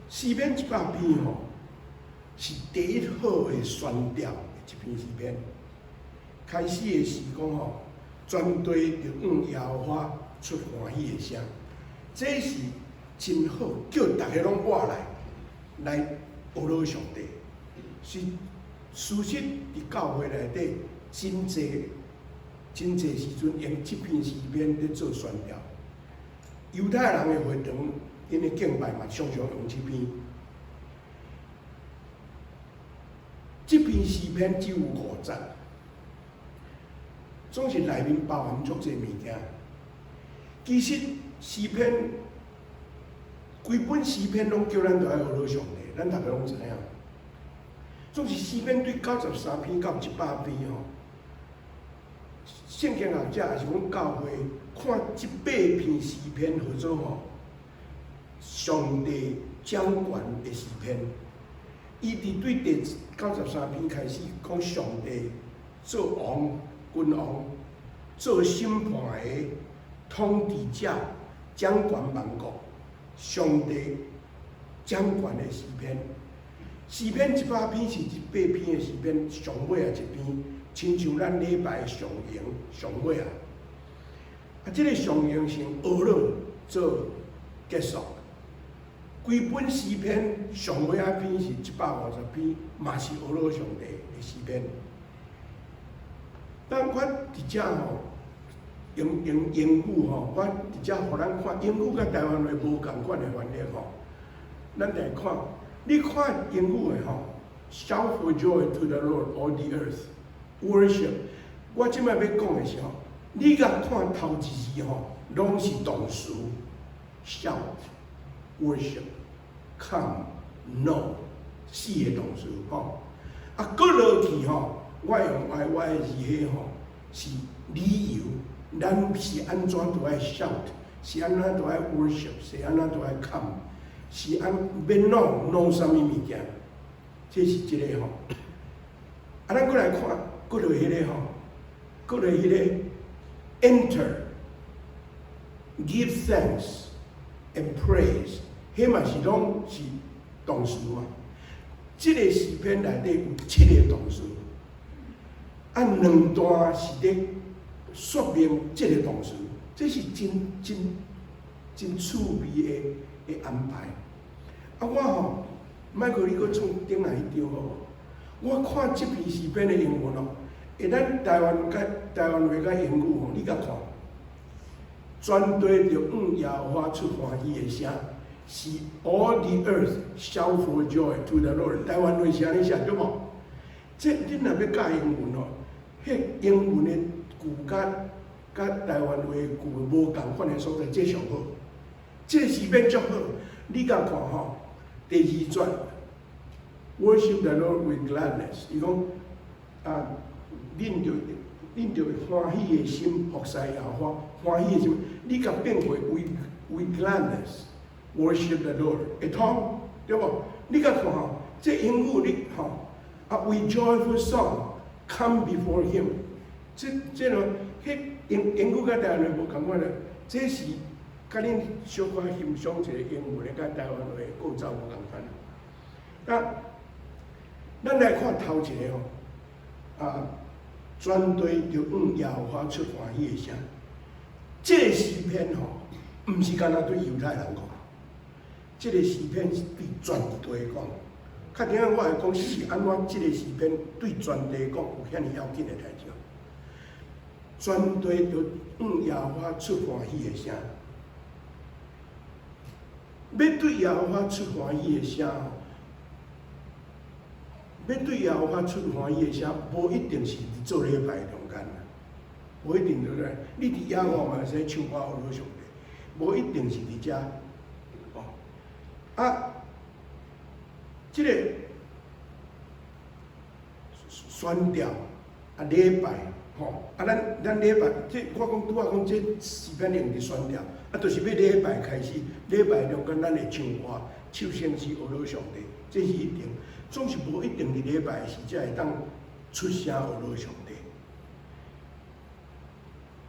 詩篇100篇吼，是第一好的宣調的一篇詩篇。開始的時講吼，全地著向耶和華出歡喜的聲，這是真好，叫逐家攏活來來學樂上帝。是事實佇教會內底真濟真濟時陣用這篇詩篇咧做宣調。猶太人的會堂，𪜶的敬拜嘛，常常用這篇。這篇詩篇只有五節，總是內面包含足濟物件。其實詩篇規本詩篇攏叫咱著愛學樂上帝，咱逐家攏知影。總是詩篇對93篇到100篇吼，聖經學者抑是講教會看這八篇詩篇號做吼，上帝掌權的詩篇。伊佇對第93篇開始講上帝做王、君王、做審判的統治者，掌權萬國，上帝掌權的詩篇。詩篇100篇是這八篇的詩篇上尾仔一篇，親像咱禮拜上營上尾仔。啊，這個上營是用呵咾做結束。規本詩篇上尾仔篇是150篇，嘛是呵咾上帝的詩篇。但我佇遮吼，用用英語吼，我佇遮予咱看英語佮台灣話無仝款的翻譯吼，咱來看。你看英語的吼，Shout for joy to the Lord, all the earth, worship。我這擺欲講的是吼，你共看頭一字吼，攏是動詞，shout, worship, come, know，四個動詞吼。啊，閣落去吼，我用愛我的字彼吼，是理由，咱是按怎著愛 shout，是按怎著愛 worship，是按怎著愛 come。是按欲 know know 啥物物件？這是一個吼。啊，咱閣來看，閣落彼個吼，閣落彼個 enter，give thanks and praise，彼嘛是攏是動詞嘛。這個詩篇內底有七個動詞，啊，兩段是咧說明這個動詞，這是真真真趣味的安排。啊，我吼，麥克，你閣創頂來彼張好無？我看這篇詩篇的英文哦，欸，咱台灣佮台灣話佮英語吼，你共看，全地著向耶和華出歡喜的聲，是 All the earth shout for joy to the Lord。台灣話是按呢寫對無？這恁若欲教英文吼，彼英文的句佮佮台灣話句無仝款的所在，這上好。這個詩篇足好，你共看吼，第二節，Worship the Lord with gladness。伊講啊，恁著歡喜的心服侍耶和華，歡喜的心，你共變過 with gladness worship the Lord，會通對無？你共看吼，這英語你吼啊，with joyful song come before him。這這個彼英英語佮台灣話無仝款咧，這是。佮恁小可欣賞一下英文的佮台灣話構造無仝款。啊，咱來看頭一個吼，啊，全地著向耶和華出歡喜的聲。這個詩篇吼，毋是干焦對猶太人講，這個詩篇是對全地講。較等下我會講是按怎這個詩篇對全地講有遐爾要緊的代誌。全地著向耶和華出歡喜的聲。欲對耶和華出歡喜的聲吼，欲對耶和華出歡喜的聲，無一定是佇做禮拜中間啦，無一定對不對？你佇野外嘛會使唱歌呵咾上帝，無一定是佇遮。哦，啊，這個宣調啊，禮拜吼，啊，咱咱禮拜，這我講拄仔講這詩篇用佇宣調。啊，就是欲禮拜開始，禮拜中間咱會唱歌、唱聖詩、呵咾上帝，這是一定。總是無一定佇禮拜時才會當出聲呵咾上帝。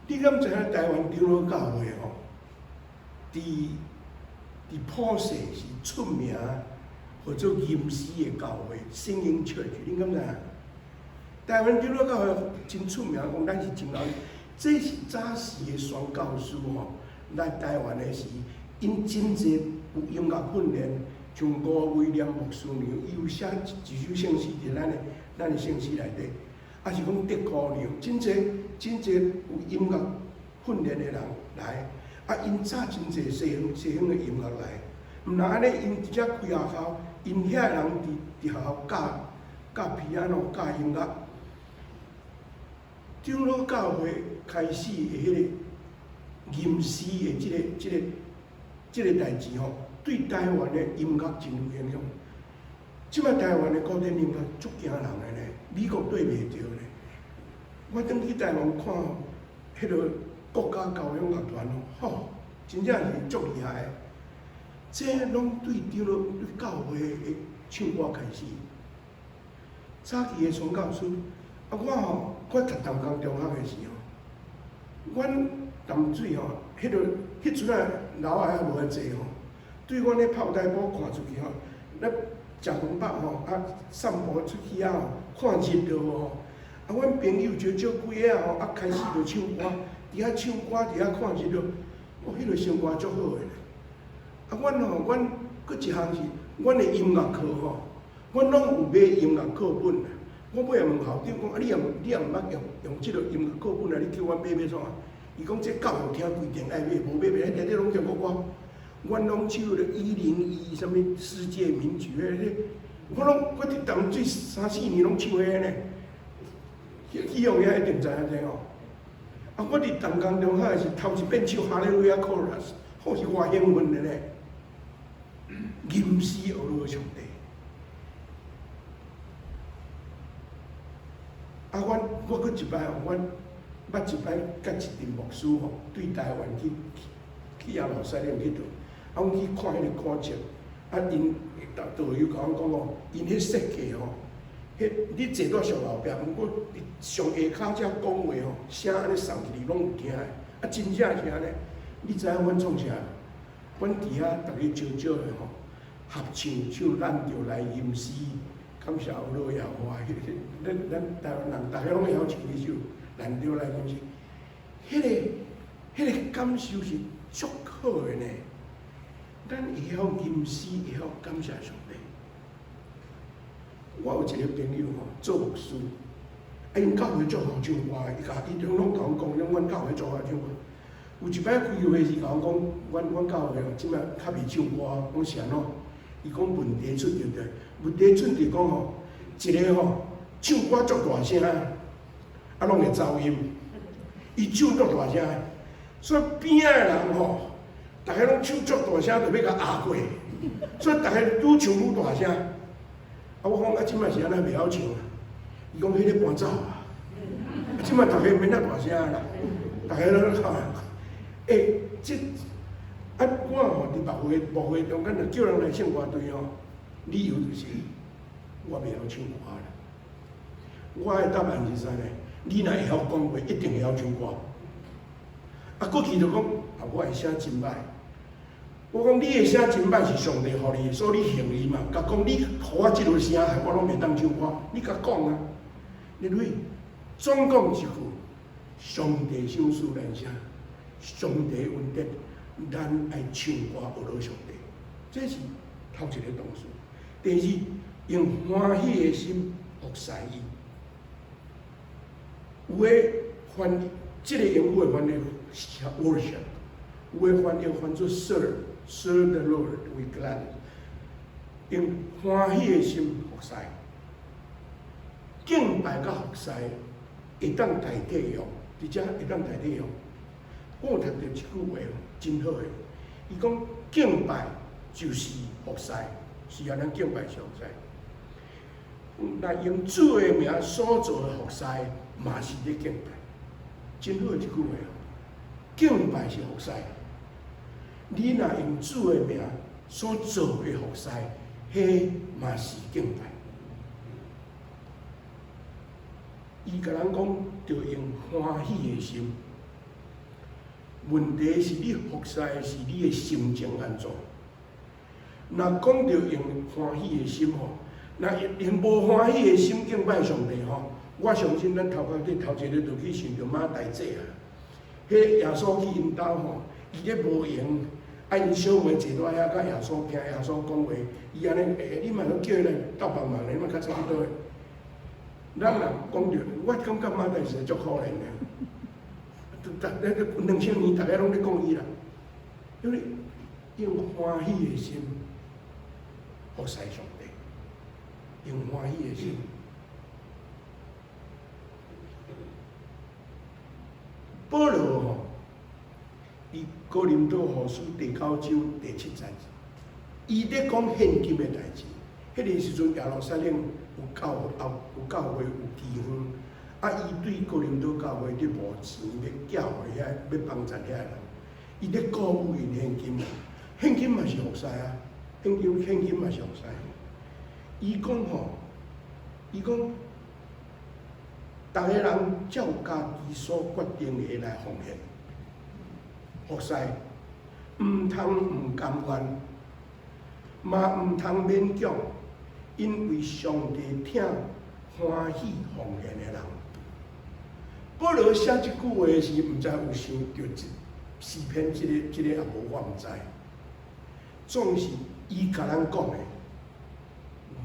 你敢知影台灣長老教會吼，佇佇普世是出名，號做吟詩的教會，Singing Church，恁敢知影？台灣長老教會真出名，講咱是真𠢕。這是早時的宣教師吼，來台灣的時，𪜶真濟有音樂訓練，像吳威廉牧師娘，伊有寫一首聖詩佇咱的聖詩內底，抑是講德姑娘，真濟真濟有音樂訓練的人來，啊，𪜶早真濟西方的音樂來，毋但按呢，𪜶佇遮開學校，𪜶遐人佇學校教教 piano 教音樂。長老教會開始的彼個吟詩的這個代誌吼，對台灣的音樂真有影響。這擺台灣的古典音樂足驚人的呢，美國對袂著呢。我轉去台灣看彼個國家交響樂團吼，真正是足厲害的。這攏對長老對教會的唱歌開始。早期的宣教師，啊我吼，我讀淡江中學的時候，阮淡水吼，彼陣仔樓仔還無遐濟吼，對阮咧炮台堡看出去吼，咧食飯飽吼，啊散步出去啊吼，看日落吼，啊阮朋友少少幾个吼，啊開始就唱歌，佇遐唱歌，佇遐看日落，哦，彼個生活足好的。啊，阮吼，阮閣一項是，阮的音樂課吼，阮攏有買音樂課本啊。我尾仔問校長講，啊，你也毋捌用這個音樂課本啊？你叫阮買欲創啥？伊講這教育廳規定愛買，無買袂使，定定攏中國歌。阮攏唱咧101啥物世界名曲，彼個，我攏我佇淡水三四年攏唱彼个呢。去予遐一定知影這吼。啊，我佇淡江中學是頭一遍唱哈利路亞 chorus，好是偌興奮的呢。吟詩學落上帝。啊，阮我閣一擺吼，阮捌一擺佮一陣牧師吼，對台灣去耶路撒冷去佗，啊，阮去看彼個古蹟，啊，𪜶導遊共阮講哦，𪜶彼設計吼，彼你坐佇上後壁，毋過佇上下跤遮講話吼，聲按呢送入去攏有聽的，啊，真正是按呢。你知影阮創啥？阮佇遐逐家少少的吼，合唱唱咱著來吟詩，感謝阿羅耶和華。咱台灣人，逐家攏會曉唱彼首，咱著來吟詩。彼個感受是足好的呢。咱會曉吟詩，會曉感謝上帝。我有一個朋友吼，做牧師，啊，𪜶教會足好唱歌的，伊共伊攏共阮講，阮教會足好唱歌。有一擺開會時，共阮講，阮教會吼，這擺較袂唱歌，講是按怎？伊講問題出佇佗，問題出佇講吼，一個吼唱歌足大聲，啊，攏會走音，伊唱足大聲，所以邊仔的人吼，逐家攏唱足大聲，就欲共壓過，所以逐家愈唱愈大聲。啊，我講啊，這擺是按怎袂曉唱啊？伊講彼个搬走啊，啊，這擺逐家免遐大聲啦，逐家攏看。欸，這啊，我吼佇牧會中間，若叫人來唱歌隊吼，理由就是我袂曉唱歌啦。我的答案是啥呢？你若會曉講話，一定會曉唱歌。啊，過去就講啊，我的聲真歹。我講你的聲真歹是上帝予你的，所以你還伊嘛。共講你予我這个聲，害我攏袂當唱歌，你共講啊。你類總講一句，上帝賞賜咱聲，上帝恩典，咱愛唱歌學落上帝，這是頭一個動詞。第二，用歡喜的心服侍伊。有的翻這個英語的翻譯是 worship，有的翻譯翻做 serve，serve the Lord with gladness，用歡喜的心服侍。敬拜佮服侍會當代替用，佇遮會當代替用。我有讀著一句話真好的，伊講敬拜就是服侍，是啊，咱敬拜是服侍。若用主的名所做的服侍，嘛是咧敬拜，真好的一句話哦。敬拜是服侍，你若用主的名所做的服侍，彼嘛是敬拜。伊共咱講，著用歡喜的心。問題是你服侍的是你的心情按怎？若講著用歡喜的心吼，若用無歡喜的心敬拜上帝吼，我相信咱頭殼頂頭一个就去想著馬大姐啊。彼耶穌去𪜶兜吼，伊咧無閒，啊𪜶小妹坐佇遐佮耶穌聽耶穌講話，伊按呢，欸，你嘛攏叫伊來鬥幫忙咧，你嘛較早去佗？咱若講著，我感覺馬大姐足可憐的。逐那個2000年，逐家攏咧講伊啦，因為用歡喜的心服侍上帝，用歡喜的心。保羅吼，佇哥林多後書第九章第七節，伊咧講獻金的代誌。彼个時陣耶路撒冷有教有教會有饑荒。啊！伊對哥林多教會咧無錢欲寄予遐，欲幫助遐个人，伊咧鼓舞𪜶獻金，獻金嘛是服侍啊，獻金獻金嘛是服侍。伊講吼，伊講，逐个人照家己所決定的來奉獻，服侍，毋通毋甘願，嘛毋通勉強，因為上帝疼歡喜奉獻的人。保羅寫這句話時，毋知有想著這詩篇這个這个也無，我毋知。總是伊共咱講的，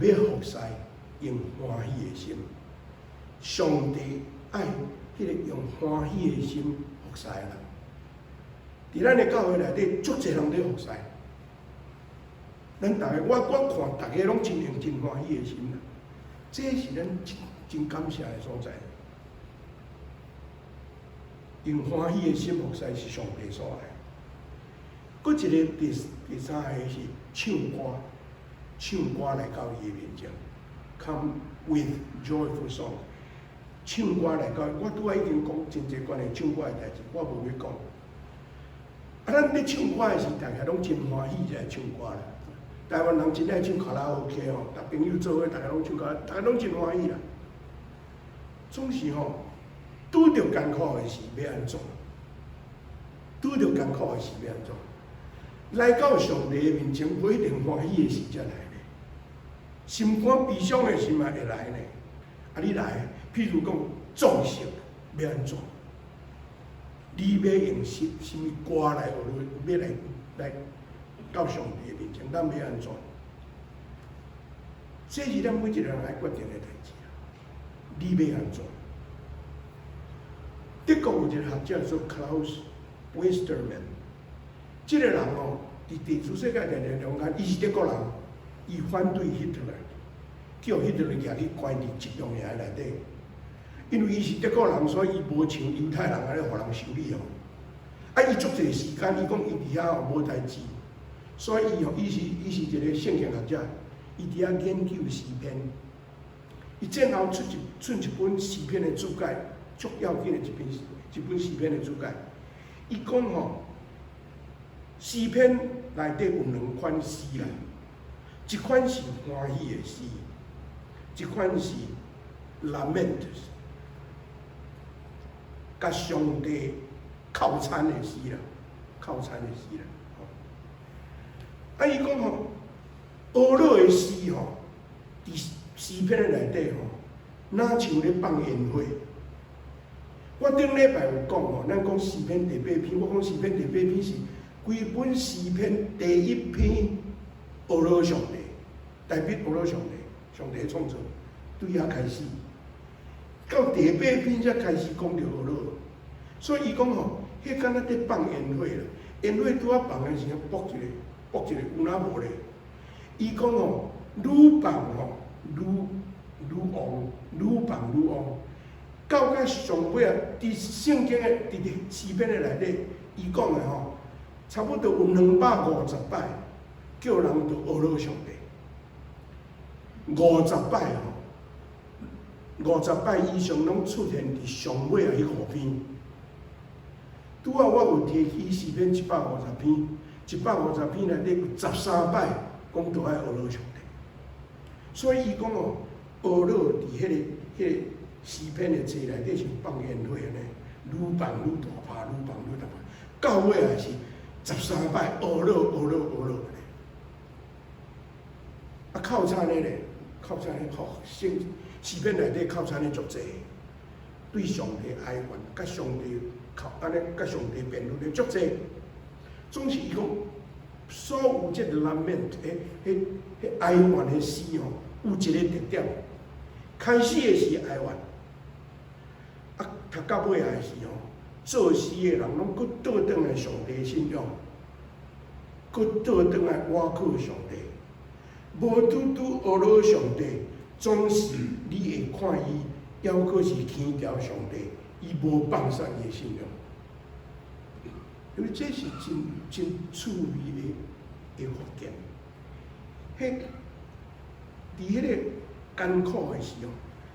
欲服侍用歡喜的心，上帝愛彼个用歡喜的心服侍的人。佇咱的教會內底，足濟人佇服侍。咱逐个，我我看逐个攏真用真歡喜的心啦，這是咱真真感謝的所在。用歡喜的心服侍是上帝所愛。閣一个第第三个是唱歌，唱歌來到伊的面前，Come with joyful song，唱歌來到，我拄仔已經講真濟關於唱歌的代誌，我無欲講。啊，咱咧唱歌的時，大家攏真歡喜才會唱歌啦。台灣人真愛唱卡拉 OK 吼，逐朋友做伙，大家攏唱歌，大家攏真歡喜啦。總是吼，拄著艱苦的時欲按怎？拄著艱苦的時欲按怎？來到上帝的面前，無一定歡喜的時才來呢。心肝悲傷的時嘛會來呢。啊，你來，譬如講葬式欲按怎？你欲用什什物歌來學，欲來來到上帝的面前，咱欲按怎？這是咱每一個人愛決定的代誌啊！你欲按怎？德國有一個學者叫做 Klaus Westermann，這個人哦，佇第二次世界大戰中間，伊是德國人，伊反對希特勒，叫希特勒舉去關佇集中營內底。因為伊是德國人，所以伊無像猶太人按呢予人修理哦。啊，伊足濟時間，伊講伊佇遐哦無代誌，所以伊吼，伊是伊是一個聖經學者，伊佇遐研究詩篇。伊戰後出一出一本詩篇的注解，足要緊的一篇一本詩篇的注解。伊講吼，詩篇內底有兩款詩啦，一款是歡喜的詩，一款是 lament，共上帝哭慘的詩啦，哭慘的詩啦。啊，伊講吼，懊惱的詩吼，佇詩篇的內底吼，若像咧放煙火。我頂禮拜有講吼，咱講詩篇第八篇，我講詩篇第八篇是規本詩篇第一篇懊惱上帝，代表懊惱上帝，上帝的創造，對遐開始，到第八篇才開始講著懊惱。所以伊講吼，彼敢若佇放煙火啦，煙火拄仔放的時陣，爆一个，爆一个，有哪無咧？伊講吼，愈放吼，愈愈旺，愈放愈旺。到尾上尾啊，佇聖經的佇佇詩篇的內底，伊講的吼，差不多有250擺叫人著懊惱上帝。五十擺吼，五十擺以上攏出現佇上尾啊彼五篇。拄仔我有提起詩篇150篇，一百五十篇內底有13擺講著愛懊惱上帝。所以伊講哦，懊惱佇彼个詩篇的冊內底像放煙火按呢，愈放愈大拍，愈放愈大拍，到尾也是13擺懊惱、懊惱、懊惱按呢。靠餐的咧，靠餐的吼，聖詩篇內底靠餐的足濟，對上帝哀怨，佮上帝靠按呢，佮上帝辯論的足濟。總是伊講，所有這個 lament，彼哀怨的詩吼，有一個特點，開始的是哀怨，啊，讀到尾仔的時吼，作詩的人攏閣倒轉來上帝信仰，閣倒轉來倚靠上帝，無拄拄呵咾上帝，總是你會看伊，猶閣是牽牢上帝，伊無放散伊的信仰。因為這是真真趣味的發現。彼佇彼個艱苦的時候，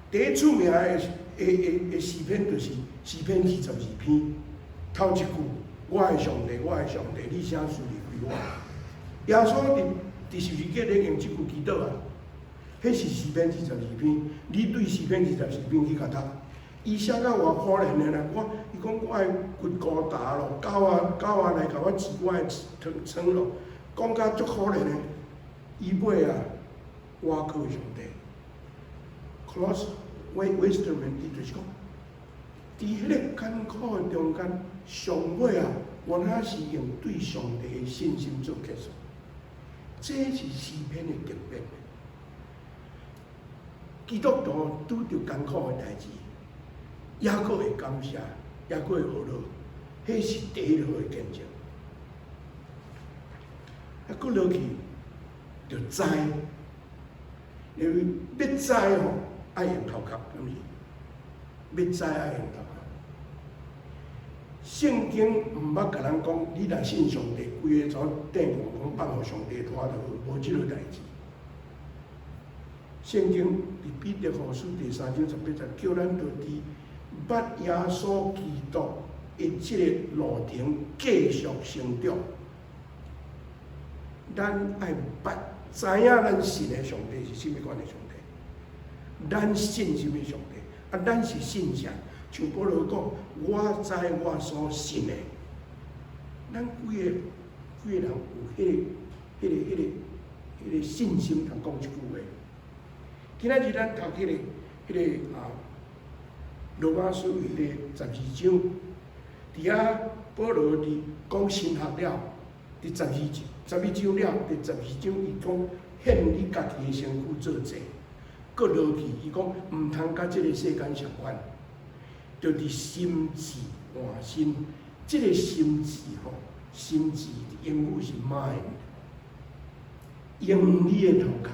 第一出名的詩篇就是詩篇22篇，頭一句：我的上帝，我的上帝，你啥事離開我？耶穌佇十字架咧用這句祈禱啊，彼是詩篇二十二篇，你對詩篇二十二篇去共讀，伊寫甲偌可憐的啦，伊講我的骨骨頭咯，狗仔來共我膣我的瘡咯，講甲足可憐的，伊尾啊，倚靠上帝。Claus Westermann 伊就是講，佇彼個艱苦的中間，上尾啊，原來是用對上帝的信心做結束。這是詩篇的特別。基督徒拄著艱苦的代誌，猶閣會感謝，猶閣會呵咾，彼是第一好的見證。啊，閣落去就知，因為欲知吼，愛用頭殼，敢毋是？欲知愛用頭殼。聖經毋捌共咱講，你若信上帝，規个走電講放予上帝拖就好，無這個代誌。聖經佇彼得後書第3章18節，叫咱著佇捌耶穌基督的這個路程繼續成長。咱愛捌知影咱信的上帝是啥物款的上帝，咱信啥物上帝？啊，咱是信啥？像保羅講，我知我所信的。咱規个規个人有彼個信心，通講這句話。今仔日咱讀彼個啊，羅馬書第12章，佇遐保羅佇講神學了，佇11章了，第12章伊講獻你家己的身軀做祭，閣落去伊講毋通佮這個世間相款，就佇心志換新，這個心志吼，心志英語是 mind，用你的頭殼。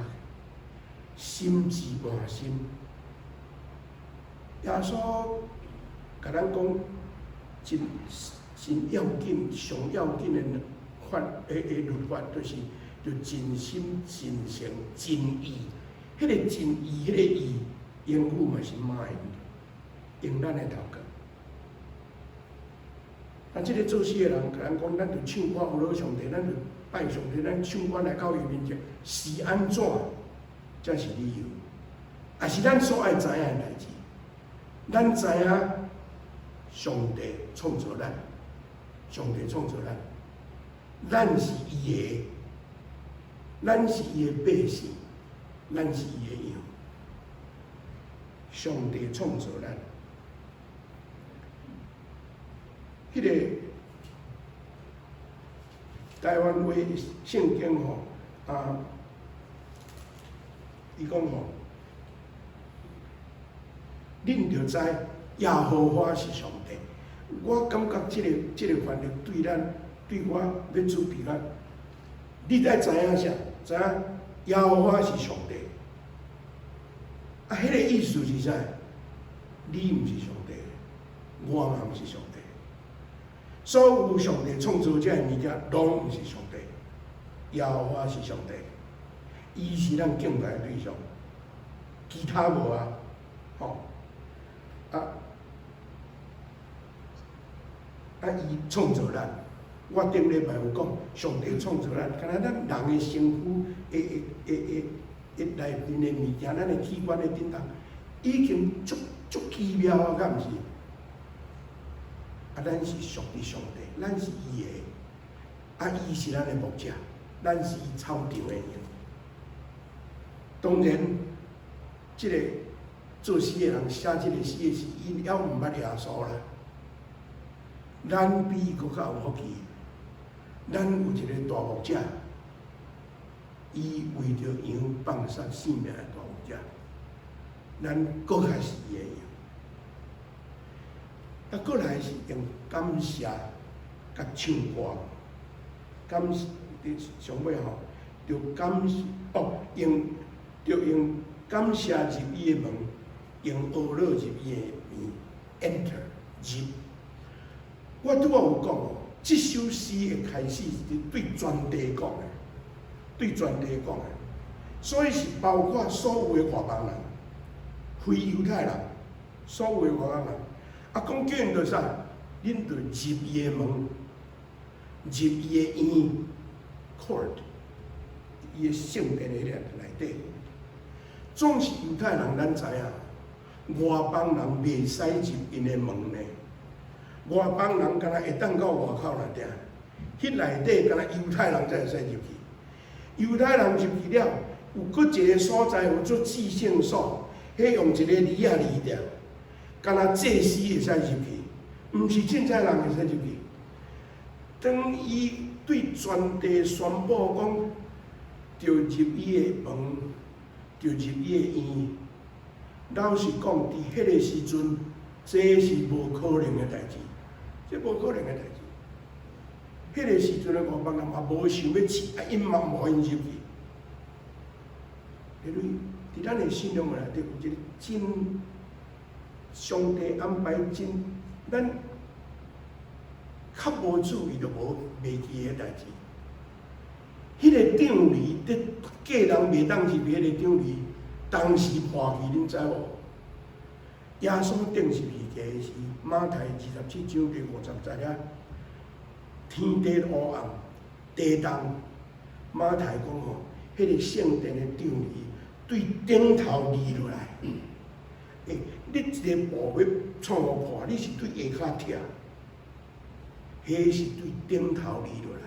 心志換新，耶穌共咱講真真要緊、上要緊的法的律法，就是就盡心、盡性、盡意。彼個盡意，彼個意，英語嘛是 mind，用咱的頭殼。啊，這個作詩的人共咱講，咱著唱歌呵咾上帝，咱著拜上帝，咱唱歌來到伊面前，是按怎？才是理由，也是咱所愛知影的代誌。咱知影上帝創造咱，上帝創造咱，咱是伊的，咱是伊的百姓，咱是伊的羊。上帝創造咱，彼個台灣話聖經吼啊。伊講吼，恁著知耶和華是上帝。我感覺這個翻譯對咱對我欲準備咱，你愛知影啥？知影耶和華是上帝。啊，彼個意思是啥？你毋是上帝，我嘛毋是上帝。所有上帝創造這个物件，攏毋是上帝。耶和華是上帝。伊是咱敬拜的對象，其他無啊，吼啊啊！伊創造咱，我頂禮拜有講，上帝創造咱，敢若咱人的身軀的內面的物件，咱的器官的振動，已經足足奇妙啊，敢毋是？啊，咱是屬於上帝，咱是伊的，啊，伊是咱的牧者，咱是伊草場的羊。當然，這个作詩的人寫這个詩的時，𪜶猶毋捌耶穌啦。咱比伊閣較有福氣，咱有一個大牧者，伊為著羊放殺性命的大牧者，咱閣較是伊的羊。啊，過來是用感謝佮唱歌，感謝佇上尾吼，著感謝哦，用著用感謝入伊的門，用呵咾入伊的院，enter 入。我拄仔有講哦，這首詩的開始是對全地講的，對全地講的，所以是包括所有的外邦人，非猶太人，所有的外邦人。啊，講叫𪜶做啥？恁著入伊的門，入伊的院，court，伊的聖殿的內底。總是猶太人，咱知影，外邦人袂使入𪜶的門呢。外邦人敢若會當到外口來定，彼內底敢若猶太人才會使入去。猶太人入去了，有閣一个所在有做至聖所，彼用一个犁仔犁著，敢若祭司會使入去，毋是凊彩人會使入去。當伊對全地宣布講，著入伊的門，著入伊的院。老實講，佇彼个時陣，這是無可能的代誌，這無可能的代誌。彼个時陣的外邦人嘛無想欲試，啊，𪜶嘛無予𪜶入去。因為佇咱的信仰內底有一个真上帝安排真，咱較無注意就無袂記的代誌。彼个帳籬佇隔人袂當入彼个帳籬，當時破去，恁知無？耶穌釘十字架的時，馬太27章第50節遐，天地烏暗，地動。馬太講吼，彼个聖殿的帳籬對頂頭離落來。欸，你一個布欲創予破，你是對下跤拆，彼是對頂頭離落來。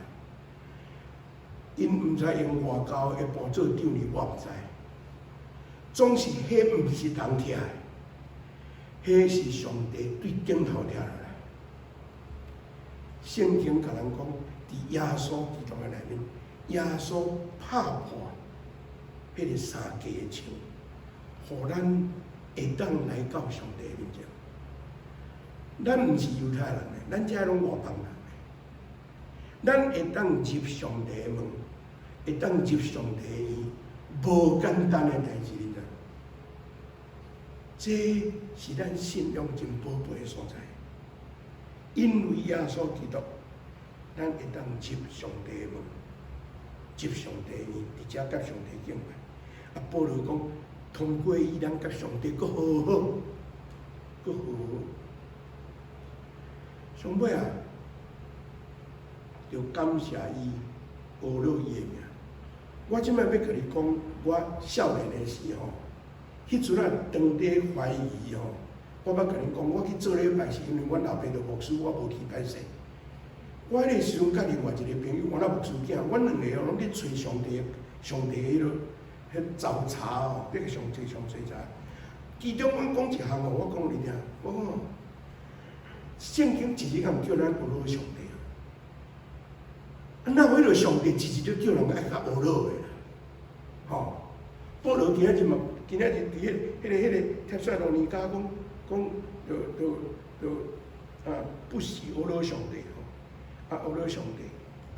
𪜶毋知用外厚的布做帳籬，我毋知。總是彼毋是人拆的，彼是上帝對頂頭拆落來。聖經共咱講，佇耶穌基督的內面，耶穌拍破彼个三界的牆，予咱會當來到上帝面前。咱毋是猶太人的，咱遮攏外邦人的。咱會當入上帝的門，會當入上帝的院，無簡單的代誌，你知？這是咱信仰真寶貝的所在。因為耶穌基督，咱會當入上帝的門，入上帝的院，佇遮佮上帝敬拜。啊，保羅講，通過伊，咱佮上帝閣和好，閣和好。上尾啊，就感謝伊，呵咾伊的名。我這擺欲共你講，我少年的時吼，彼陣啊，當佇懷疑吼，我捌共恁講，我去做禮拜是因為阮老爸做牧師，我無去歹勢。我彼个時陣佮另外一个朋友，我那牧師囝，阮兩個哦，攏咧揣上帝，上帝彼落，彼找茬哦，彼个上濟上濟茬。其中阮講一項哦，我講予你聽，我講哦，聖經一日敢毋叫咱呵咾上帝？啊，哪有彼个上帝一日就叫人愛較呵咾的啦？吼，保羅今仔日嘛，今仔日佇彼个帖撒羅尼迦講講，就就就啊，不時呵咾上帝吼，啊呵咾上帝，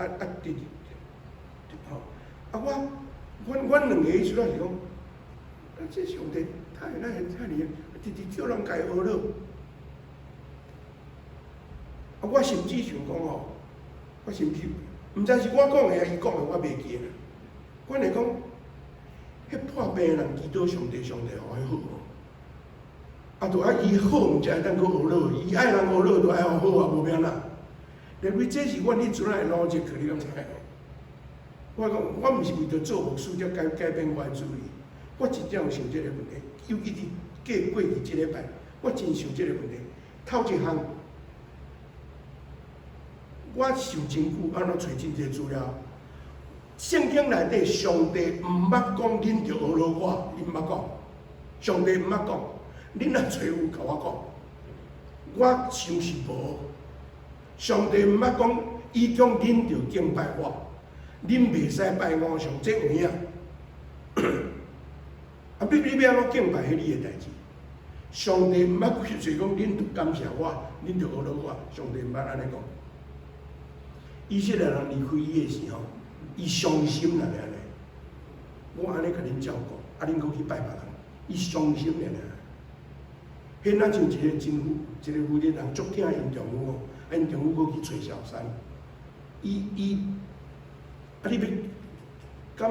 啊啊佇吼，啊我阮阮兩个意思是講，啊這上帝太哪會遮爾，直直叫人共伊呵咾。啊，我甚至想講吼，我甚至毋知是我講的抑伊講的，我袂記啦。阮會講，彼破病的人祈禱上帝，上帝予伊好。啊，著愛伊好，毋才會當閣呵咾，伊愛人呵咾，就愛予好啊，無欲按怎。因為這是阮彼陣的邏輯，你敢知？我講，我毋是為著做牧師才改改變我的主意，我真正有想這個問題，尤其佇過過去這禮拜，我真想這個問題。頭一項，我想真久，按怎揣真濟資料，聖經內底，上帝毋捌講恁著呵咾我，伊毋捌講。上帝毋捌講，恁若揣有共我講，我想是無。上帝毋捌講，伊講恁著敬拜我，恁袂使拜偶像，這有影。啊，你欲按怎敬拜，彼你的代誌。上帝毋捌規矩講，恁著感謝我，恁著呵咾我。上帝毋捌按呢講。以色列人離開伊的時候，伊傷心啦，按呢。我按呢共恁照顧，啊，恁閣去拜別人，伊傷心爾爾。彼若像一個真負，一個負責人足疼𪜶丈夫吼，啊，𪜶丈夫閣去揣小三，伊伊，啊，你欲敢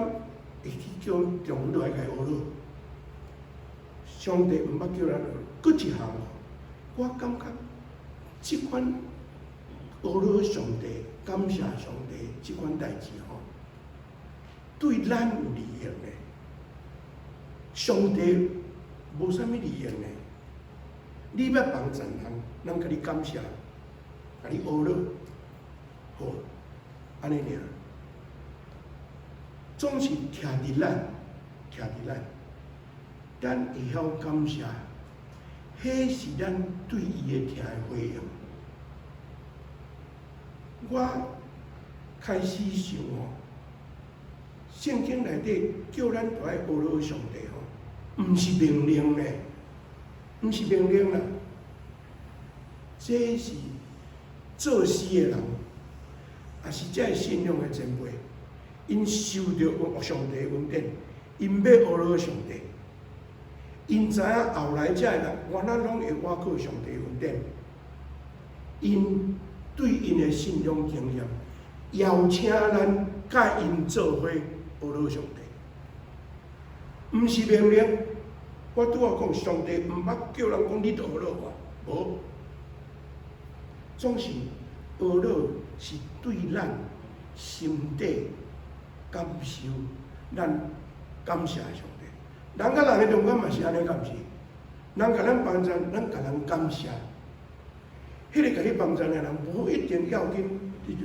會去叫丈夫落來共伊呵咾？上帝毋捌叫咱呵咾，閣一項，我感覺這款呵咾上帝、感謝上帝這款代誌吼，對咱有利益的。上帝無啥物利益的。你欲幫贊人，人共你感謝，共你呵咾，好，按呢爾。總是徛佇咱，徛佇咱，咱會曉感謝，彼是咱對伊的疼的回應。我開始想哦，聖經內底叫咱著愛呵咾上帝吼，毋是命令呢，毋是命令啦，這是做詩的人，也是這个信仰的前輩，𪜶受著上帝恩典，𪜶欲呵咾上帝，𪜶知影後來這的人，原來攏會倚靠上帝恩典，𪜶對𪜶的信仰經驗，邀請咱佮𪜶做伙呵咾上帝，毋是命令。我拄仔講，上帝毋捌叫人講你著呵咾我，無。總是呵咾是對咱心底感受，咱感謝上帝。人佮人的中間嘛是按呢，敢毋是？人共咱幫贊，咱共人感謝。彼個共你幫贊的人，無一定要緊，你就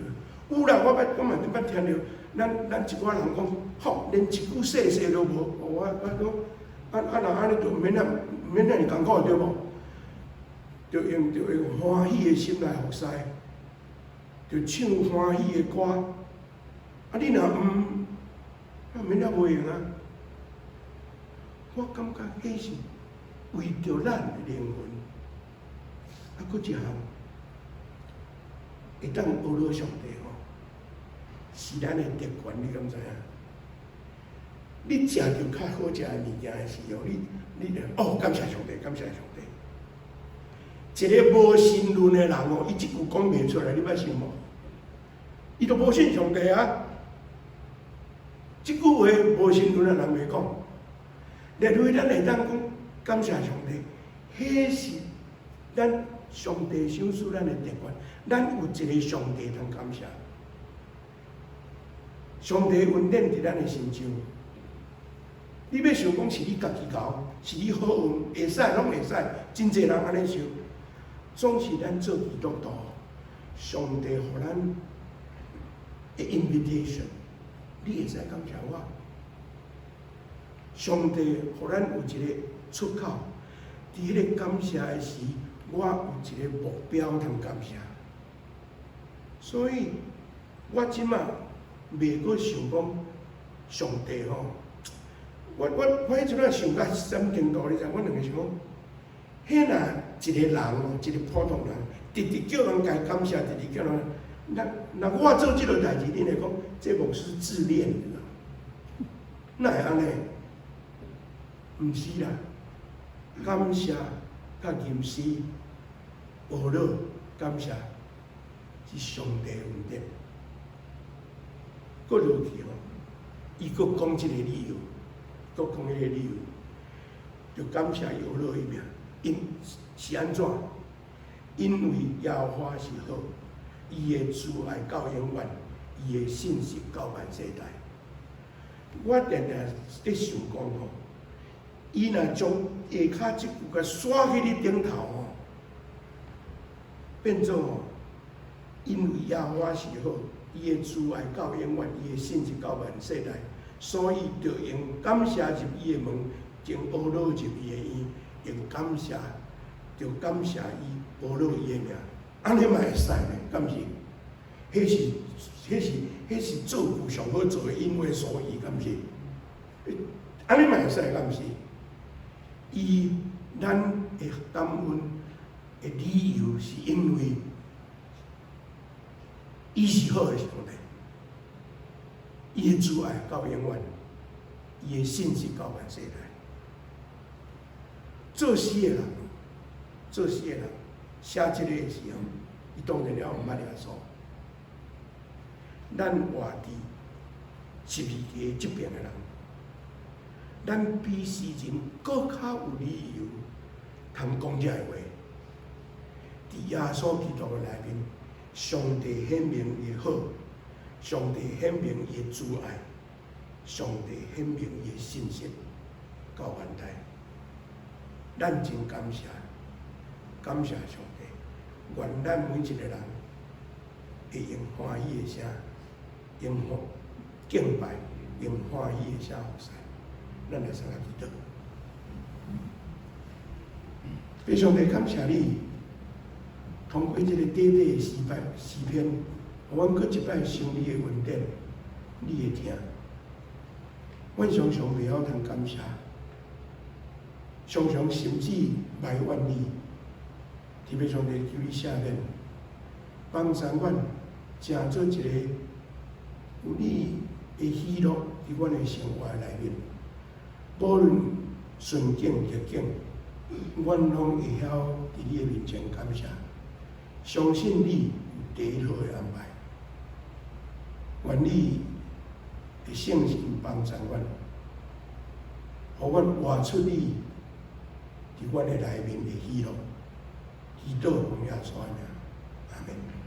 有啦。我捌，我嘛捌聽著，咱一寡人講，吼，連一句謝謝都無。我講，啊啊，若按呢就毋免遐毋免遐爾艱苦對無？著用歡喜的心來服侍，著唱歡喜的歌。啊，你若毋，啊免遐無閒啊。我感覺彼是為著咱的靈魂。啊，閣一項，會當呵咾上帝吼，是咱的特權，你敢知影？你食著較好食的物件的時候，你就哦，感謝上帝，感謝上帝。一個無神論的人哦，伊這句講袂出來，你捌想無？伊就無信上帝啊！這句話無神論的人袂講。例如咱會當講感謝上帝，彼是咱上帝賞賜咱的特權，咱有一個上帝通感謝。上帝恩典佇咱的身上，你欲想講是你家己𠢕，是你好運，會使攏會使，真濟人按呢想。總是咱做基督徒，上帝予咱的 invitation，你會使感謝我。上帝予咱有一個出口，佇彼個感謝的時，我有一個目標通感謝。所以，我這馬袂閣想講上帝吼，我彼陣仔想到啥物程度？你知？我兩个想講，彼若一個人哦，一個普通人，直直叫人共伊感謝，直直叫人，若我做這個代誌，恁會講這牧師自戀，哪會按呢？毋是啦，感謝佮吟詩，呵咾感謝是上帝恩典。閣落去吼，伊閣講這個理由，閣講彼個理由，就感謝伊呵咾伊名，因是按怎？因為耶和華是好，伊的慈愛到永遠，伊的信實到萬世代。我定定咧想講吼，伊若將下跤這句共刷去你頂頭吼，變做吼，因為耶和華是好，伊的慈愛到永遠，伊的信實到萬世代，所以著用感謝入伊的門，用呵咾入伊的院，用感謝，著感謝伊，呵咾伊的名，按呢嘛會使呢？敢毋是？彼是造句上好做的，因為所以，敢毋是？按呢嘛會使，敢毋是？伊咱會感恩的理由，是因為伊是好的上帝，伊的慈愛到永遠，伊的信實到萬世代。做詩的人，做詩的人寫這個的時候，伊當然了毋捌耶穌。咱活佇十字架這邊的人，咱比詩人閣較有理由通講這个話。佇耶穌基督的內面，上帝顯明伊的好，上帝顯明伊的慈愛，上帝顯明伊的信實，到萬代。咱真感謝，感謝上帝，願咱每一個人會用歡喜的聲，用敬拜，用歡喜的聲服侍。咱來相共祈禱。父上帝，感謝你，通過這个短短的詩篇詩篇，予阮閣一擺受你的恩典，你的疼。阮常常袂曉通感謝，常常甚至埋怨你。天父上帝，求你赦免，幫助阮成做一個有你的喜樂佇阮的生活內面，無論順境逆境，阮攏會曉佇你的面前感謝，相信你有第一好的安排。願你的聖神幫助阮，予阮活出你佇阮的內面的喜樂。祈禱奉耶穌的名，阿門。